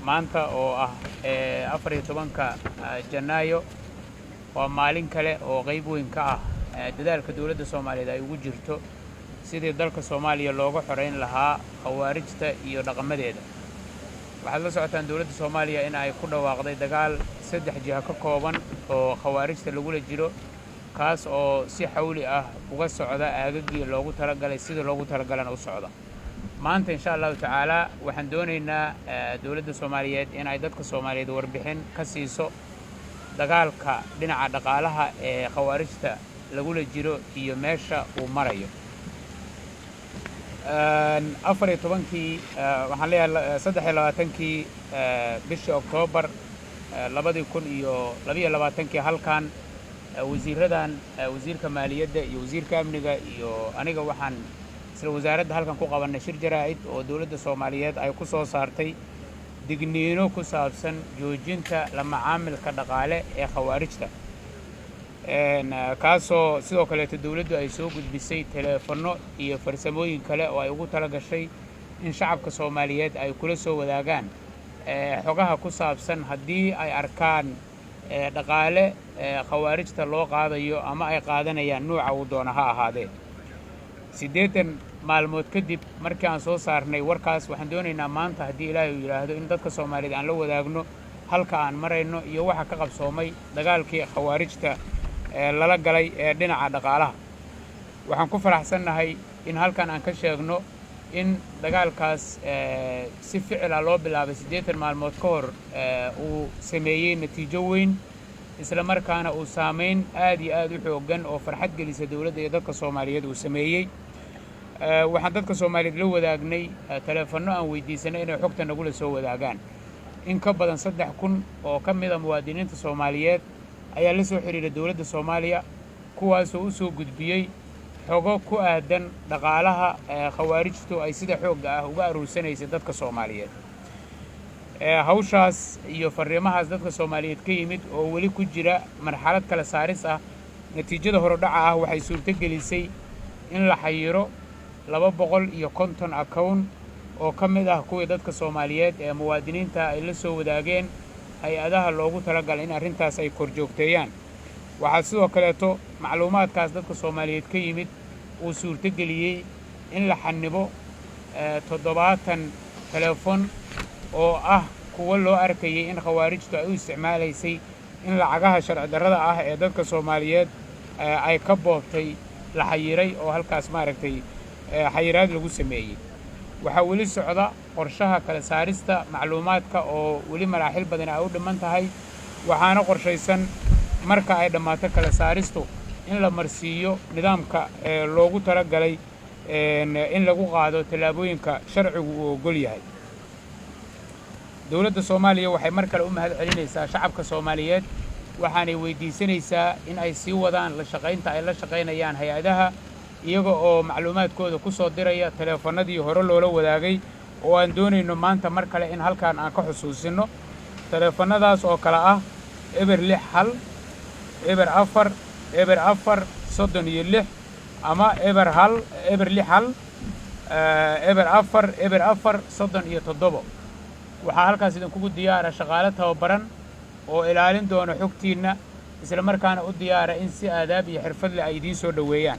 Maanta oo ah 14-ka Janaayo waa maalin kale oo qayb weyn ka ah dadaalka dowladda Soomaaliyeed ay ugu jirto sidii dalka Soomaaliya looga xorayn lahaa Khawaarijta iyo dhaqamadeeda. Waxaad la socotaan dowladda Soomaaliya in ay ku dhawaaqday dagaal saddex jiha ka kooban oo Khawaarijta lagula jiro, kaas oo si xawli ah uga socda aagagii loogu talagalay, sidii loogu talagalana u socda. Maanta, insha Allahu tacaalaa, waxaan doonaynaa dowladda Soomaaliyeed in ay dadka Soomaaliyeed warbixin ka siiso dagaalka dhinaca dhaqaalaha ee Khawaarijta lagula jiro iyo meesha uu marayo. 14-kii, waxaan leeyahay 23-kii bishii Oktoobar 2022-kii, halkan wasiiradan, wasiirka maaliyadda iyo wasiirka amniga iyo aniga, waxaan isla wasaaradda halkan ku qabannay shir jaraa'id oo dowladda Soomaaliyeed ay ku soo saartay digniino ku saabsan joojinta la macaamilka dhaqaale ee Khawaarijta, kaasoo sidoo kaleeto dowladdu ay soo gudbisay teleefanno iyo farsamooyin kale oo ay ugu tala gashay in shacabka Soomaaliyeed ay kula soo wadaagaan xogaha ku saabsan haddii ay arkaan dhaqaale Khawaarijta loo qaadayo ama ay qaadanayaan, nuuca uu doono ha ahaadee. 80 maalmood kadib markii aan soo saarnay warkaas, waxaan doonaynaa maanta, haddii Ilaahay uu yidhaahdo, in dadka Soomaaliyeed aan la wadaagno halka aan marayno iyo waxa ka qabsoomay dagaalkii Khawaarijta lala galay ee dhinaca dhaqaalaha. Waxaan ku faraxsannahay in halkan aan ka sheegno in dagaalkaas si ficila loo bilaabay 80 maalmood ka hor uu sameeyey natiijo weyn, isla markaana uu saamayn aad iyo aad u xooggan oo farxad gelisa dowladda iyo dadka Soomaaliyeed uu sameeyey. Waxaan dadka Soomaaliyeed la wadaagnay taleefanno aan weydiisanay inay xogta nagula soo wadaagaan. In ka badan 3000 oo ka mida muwaadiniinta Soomaaliyeed ayaa la soo xidhiiray dowladda Soomaaliya, kuwaasoo u soo gudbiyey xogo ku aadan dhaqaalaha Khawaarijtu ay sida xoogga ah uga aruursanaysay dadka Soomaaliyeed. Hawshaas iyo farriimahaas dadka Soomaaliyeed ka yimid oo weli ku jira marxalad kala saaris ah, natiijada horodhaca ah waxay suurto gelisay in la xayiro 250 account oo ka mid ah kuwii dadka Soomaaliyeed ee muwaadiniinta ay la soo wadaageen hay-adaha loogu talagalay in arrintaas ay kor joogteeyaan. Waxaa sidoo kaleeto macluumaadkaas dadka Soomaaliyeed ka yimid uu suurto geliyey in la xanibo 70 teleefon oo ah kuwo loo arkayay in Khawaarijtu ay u isticmaalaysay in lacagaha sharci darrada ah ee dadka Soomaaliyeed ay ka boobtay la xayiray, oo halkaas maaragtay xayiraad lagu sameeyey. Waxaa weli socda qorshaha kala saarista macluumaadka oo weli maraaxil badan ay u dhiman tahay, waxaana qorshaysan marka ay dhammaato kala saaristu in la marsiiyo nidaamka loogu talagalay in lagu qaado tallaabooyinka sharcigu uu oggol yahay. Dowladda Soomaaliya waxay mar kale u mahad celinaysaa shacabka Soomaaliyeed, waxaanay weydiisanaysaa in ay sii wadaan la shaqaynta ay la shaqaynayaan hay-adaha, iyaga oo macluumaadkooda ku soo diraya taleefannadii hore loola wadaagay oo aan doonayno maanta mar kale in halkan aan ka xusuusinno. Taleefannadaas oo kale ah 061 04 04 36 ama 0 1 061 04 04 37. Waxaa halkaas idinkugu diyaara shaqaale tababaran oo ilaalin doona xogtiinna, isla markaana u diyaara in si aadaab iyo xirfad leh ay idiin soo dhoweeyaan.